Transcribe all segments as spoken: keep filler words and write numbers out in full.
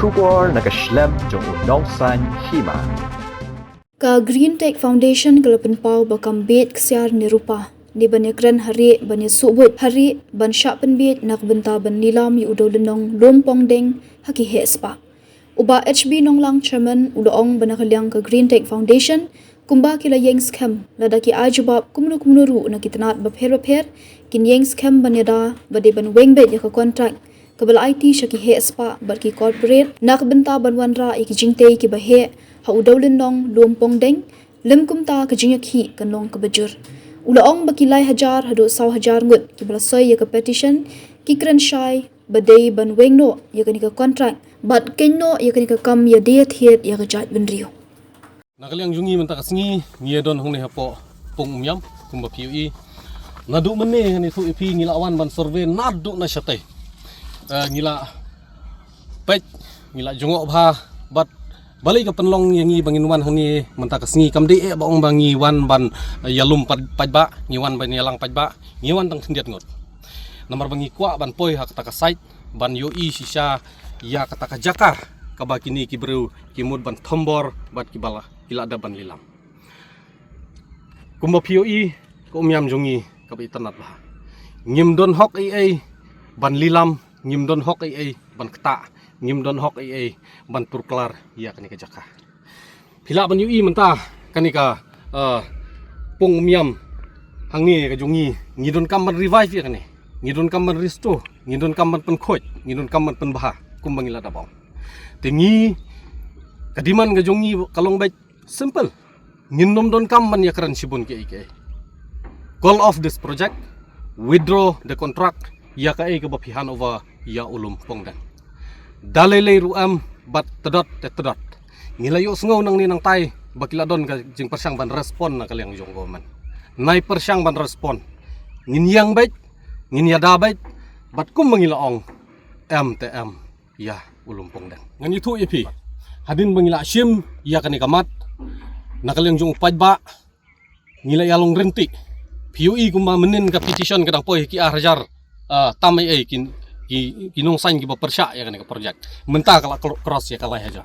Khubor na ka shlem jong u nongsan hima. Ka Green Tech Foundation ka la pynpaw ba kam bit ksiar ne rupa ne ban ïakren ha rieh, ban ïasuhbuit ha rieh, ban shah pynbit na ka bynta ban lilam ïa u dewlynnong Lum Pongdeng ha ki heh spah. U Bah H B Nonglang, Chairman, u la ong ba na ka liang ka Green Tech Foundation, kumba ki la ïeng skhem, lada ki ai jubab kumno kumno ruh na ki tnat bapher bapher, kin ïeng skhem ban ïada ba dei ban weng beit ïa ka kontrak kaba la aiti sha ki heh spah bad ki corporate na ka bynta ban wanrah ïa ki jingtei kiba heh ha u dewlynnong Lum Pongdeng. Lym kumta, ka jingïakhih kan long kaba jur. U la ong ba ki lai hajar haduh saw hajar ngut kiba la soi ïa ka petition ki kren shai ba dei ban weng noh ïa kane ka kontrak bad khein noh ïa kane ka kam ïadie thied ïa ka jaitbynriew. Na ka liang jong ngi mynta ka sngi ngi ïa don hangne hapoh Pung Umïam kumba phi ïohi. Naduh mynne ngan ïathuh ïa phi, ngi la wan ban survey naduh na shatei. Eh, ngi la peit, ngi la jngoh bha, bad balei ka pynlong ïa ngi ba ngin wan hangne mynta ka sngi? Kam dei eh ba ong ba ngi wan ban, eh, ïalum pat-, paidbah, ngi wan ban ïalang paidbah, ngi wan tang khyndiat ngut. Namar ba ngi kwah ban poi ha kata ka site ban ïohi shisha ïa kata ka jaka kaba kine ki briew ki mut ban thombor bad kiba la, ki la dep ban lilam. Kumba phi ïohi, ka Umïam jong ngi kaba itynnad bha. Ngim don hok ei ei ban lilam, ngim don hok ei ei ban ktah, ngim don hok ei ei ban pyrklar ïa kane ka jaka. Phi lah ban ïohi mynta kane ka, eh, Pung Umïam hangne ka jong ngi, ngi donkam ban revive ïa kane, ngi donkam ban restore, ngi donkam ban pynkhuid, ngi donkam ban pynbha kumba ngi la dep ong. Te ngi, ka demand ka jong ngi ka long beit simple. Ngin nym donkam ban ïakren shibun kiei kiei. Call off this project, withdraw the contract, ïa kaei kaba phi hand over ïa u Lum Pongdeng. Da lei lei ruh em, bad tdot te tdot. Ngi la ïohsngew nangne nangtai ba ki la don ka jingpyrshang ban respond na ka liang jong government. Nai pyrshang ban respond. Ngin ïeng beit, ngin ïada beit, bad kumba ngi la ong, em te em ïa u Lum Pongdeng. Ngan ïathuh ïa phi. Hadien ba ngi la shim ïa kane ka mat na ka liang jong u paidbah, ngi la ïalong rynti. Phi ïohi kumba mynnin ka petition ka dang poi ki ar hajar, ah, tam ei ei ki, ki, ki nongsan kiba pyrshah ïa kane ka project. Mynta ka la kro-, cross ïa ka lai hajar.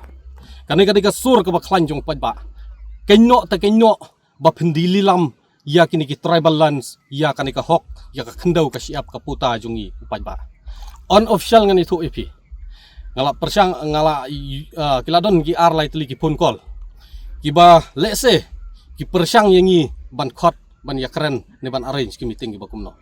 Kane ka dei ka sur kaba khlaiñ jong u paidbah. Khein noh te khein noh ba phin die lilam ïa kine ki tribal lands, ïa kane ka hok, ïa ka khyndew ka shyiap ka puta jong ngi u paidbah. Unofficial ngan ïathuh ïa phi. Nga la pyrshang, nga la, ah, ki la don ki ar lai tylli ki phone call. Kiba lehse ki pyrshang ïa ngi ban khot, ban ïakren ne ban arrange ki meeting kiba kumno.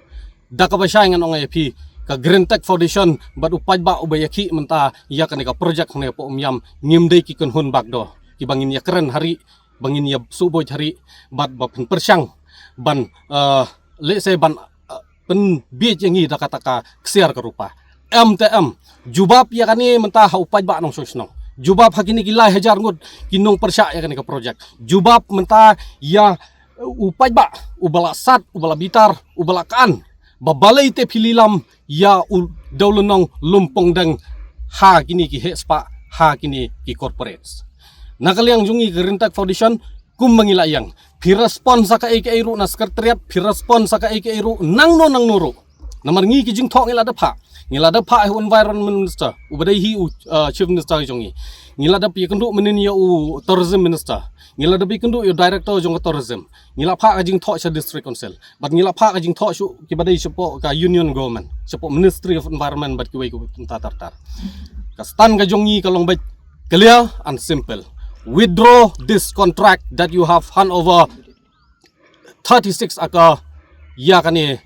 Da kaba shai ngan ong ïa phi, ka Green Tech Foundation bad u paidbah uba ïakhih mynta ïa kane ka project hangne hapoh Umïam, ngim dei ki kynhun backdoor kiba ngin ïakren ha rieh, ba ngin ïa suhbuit ha rieh, bad ba phin pyrshang ban, eh, lehse ban, eh, pynbiej ïa ngi da kata ka ksiar ka rupa. Em te em, jubab ïa kane mynta ha u paidbah nongshong shnong. Jubab ha kine ki lai hajar ngut ki nongpyrshah ïa kane ka project. Jubab mynta ïa u paidbah uba la sat, uba la bitar, uba la kan ba balei te phi lilam ïa u dewlynnong Lum Pongdeng ha kine ki heh spah, ha kine ki corporates. Na ka liang jong ngi ka Green Tech Foundation, kumba ngi la ïeng, phi respond sa kaei kaei ruh na secretariat, phi respond sa kaei kaei ruh nangno nangno ruh. Namar ngi ki jingthoh ngi la dep phah. Ngi la dep phah ïa u Environment Minister, uba dei hi u, uh, Chief Minister jong ngi. Ngi la dep ïakynduh mynnin ïa u Tourism Minister. Ngi la dep ïakynduh ïa u Director jong ka Tourism. Ngi la phah ka jingthoh sha District Council. Bad ngi la phah ka jingthoh shuh kiba dei shapoh ka Union Government, shapoh Ministry of Environment bad kiwei kiwei kumta ter ter. Ka stand ka jong ngi ka long beit clear and simple. Withdraw this contract that you have hand over thirty-six acre ïa kane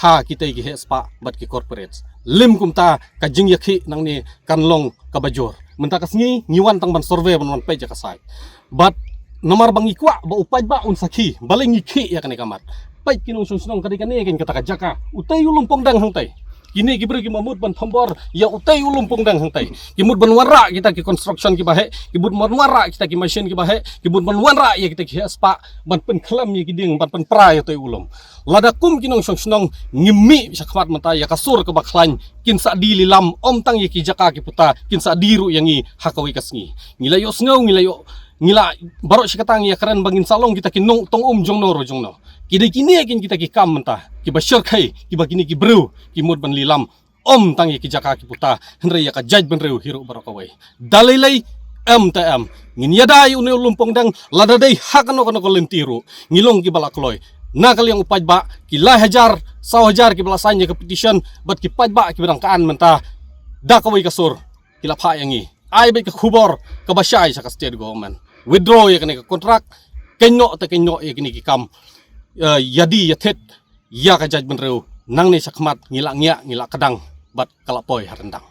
ha kitei ki heh spah bad ki corporates. Lym kumta ka jingïakhih nangne kan long kaba jur. Mynta ka sngi ngi wan tang ban survey, ban wan peit ïa ka site. Bad namar ba ngi kwah ba u paidbah un sakhi balei ngi khih ïa kane ka mat. Peit ki nongshong shnong, ka dei kane keiñ kata ka jaka, utei u Lum Pongdeng hangtei. Kine ki briew ki mut ban thombor ïa utei u Lum Pongdeng hangtei. Ki mut ban wanrah kita ki construction kiba heh, ki mut ban wanrah kita ki machine kiba heh, ki mut ban wanrah ïa kita ki heh spah ban pynkhlem ïa ki dieng, ban pynpra ïa utei u lum. Lada kum ki nongshong shnong ngim mih shakhmat mynta ïa ka sur kaba khlaiñ, kin sa die lilam, ym tang ïa ki jaka ki puta, kin sa die ruh ïa ngi ha kawei ka sngi. Ngi la ïohsngew, ngi la ïoh, ngi la baroh shi katta ngi ïakren ba ngin sa long kita ki nongtong um jongno ruh jongno. Ki dei kine keiñ kita ki kam mynta kiba shyrkhei, kiba kine ki briew ki mut ban lilam. ym tang ïa ki jaka ki puta, hynrei ïa ka jaitbynriew hi ruh baroh kawei. Da lei lei, em te em, ngin ïada ïa une u Lumpong Deng, lada dei ha kano kano ka lynti ruh, ngi long kiba la kloi. Na ka liang u paidbah, ki lai hajar, saw hajar kiba la sign ïa ka petition, bad ki paidbah kiba dang ka an mynta, da kawei ka sur, ki la phah ïa ngi. Ai beit ka khubor kaba shai sha ka state government. Withdraw ïa kane ka contract, kynnoh te kynnoh ïa kine ki kam, eh, ïadi ïathied ïa ka jaitbynriew, nangne shakhmat ngi la ngiah, ngi la kdang, bad ka la poi ha ryndang.